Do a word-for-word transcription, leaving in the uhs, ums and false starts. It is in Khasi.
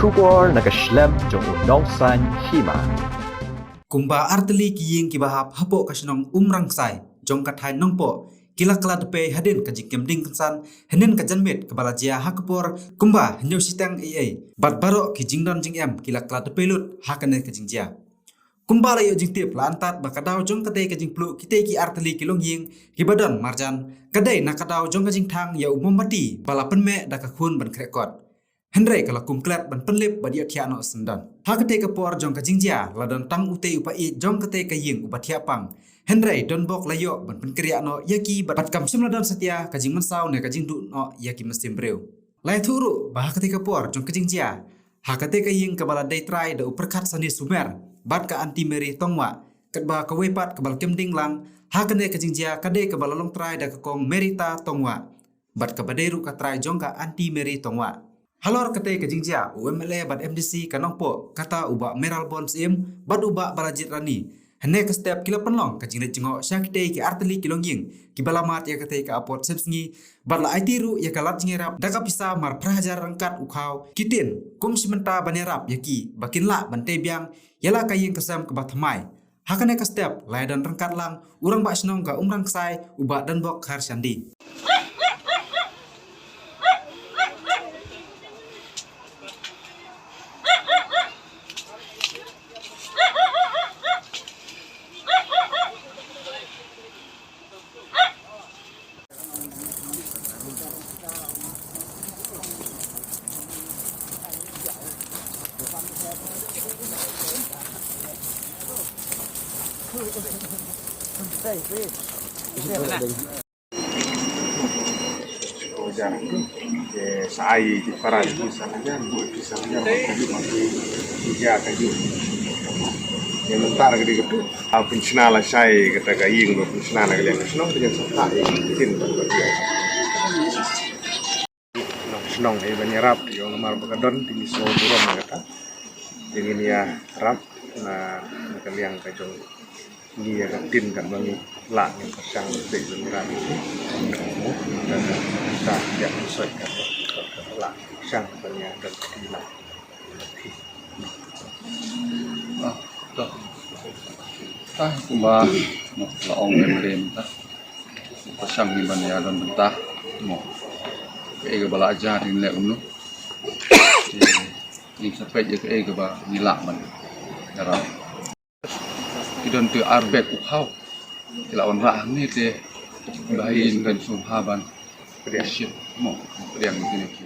Khubor na ka shlem jong u Nongsaiñ Hima. Kumba artylli ki ïing kiba hap hapoh ka shnong Umrangsai jong ka thaiñ Nongpoh ki la kylla dpei hadien ka jingkem ding kynsan hynnin ka janmiet kaba la jia ha ka por kumba hynñiew shiteng eiei, bad baroh ki jingdon jingem ki la kylla dpei lut ha kane ka jingjia. Kumba la ïoh jingtip, la antad ba ka daw jong katei ka jingpluh kitei ki artylli ki longïing kiba don marjan ka dei na ka daw jong ka jingthang ïa u mombati ba la pynmeh da ka khun ban khreh kot. Hynrei ka la kum klet ban pynlip bad ïohthiah noh syndon. Ha katei ka por jong ka jingjia la don tang utei u paid jong katei ka ïing uba thiah pang. Hynrei donbok la ïoh ban pynkynriah noh ïa ki bad kam shym la don satia ka jingmynsaw ne ka jingduh noh ïa ki mynsiem briew. La ïathuh ruh ba ha katei ka por jong ka jingjia, ha katei ka ïing kaba la dei trai da u Pyrkhat Sani Sumer bad ka Aunty Mary Tongwah, katba kawei pat kaba la kem ding lang ha kane ka jingjia ka dei kaba la long trai da ka Kong Merita Tongwah, bad kaba dei ruh ka trai jong ka Aunty Mary Tongwah. Halor katei ka jingjia, u M L A bad M D C ka Nongpoh, kata u Bah Mayralborn Syiem bad u Bah Balajied Rani, hynne ka step ki la pynlong ka jingleit jngoh sha kitei ki artylli ki longïing kiba la mad ïa katei ka apot sepsngi, bad la aiti ruh ïa ka lad jingïarap da ka pisa mar phra hajar ryngkat u khaw ki tin, kum shi mynta ban ïarap ïa ki ba kin lah ban tei biang ïa la ka ïing ka sem kaba thymmai. Ha kane ka step la ïadon ryngkat lang u Rangbah Shnong ka Umrangsai, u Bah Donbok Kharshandi. Sa ai ki para ki sa hajar, bu ki sa hajar, ba ka ju, ba ki ja ka ju. Ïa mynta ka dei ka tu. A pynshna lashai kata ka ïing, ba pynshna na ka liang ka shnong, ka jan sa thah ïa ki ktien ba ka ju. Shnong, shnong, eh, ban ïarap, ïa namar ba ka don, te ngi sngew burom ïa kata. Te ngin ïarap na, na ka liang ka jong ngi ïa ka tin kan ba ngi lah ngi pyrshang ngi peit ban ïarap. Mo, da ka, da ka, ïa ka soi ka, ka, ka lah pyrshang ban ïa ka tin lah. Ah, to. Ah, kumba, mo, la ong em rem ta. Pyrshang ngi ban ïa don bynta, mo. Kaei kaba la jia te ngin leh kumno. Te ngin sa peit ïa kaei kaba ngi lah ban ïarap. Ki don te ar bek u khaw. Ki la wanrah hangne te ba ïa ngin kan sngewbha ban pdiang shit, mo, pdiang ïa kine ki.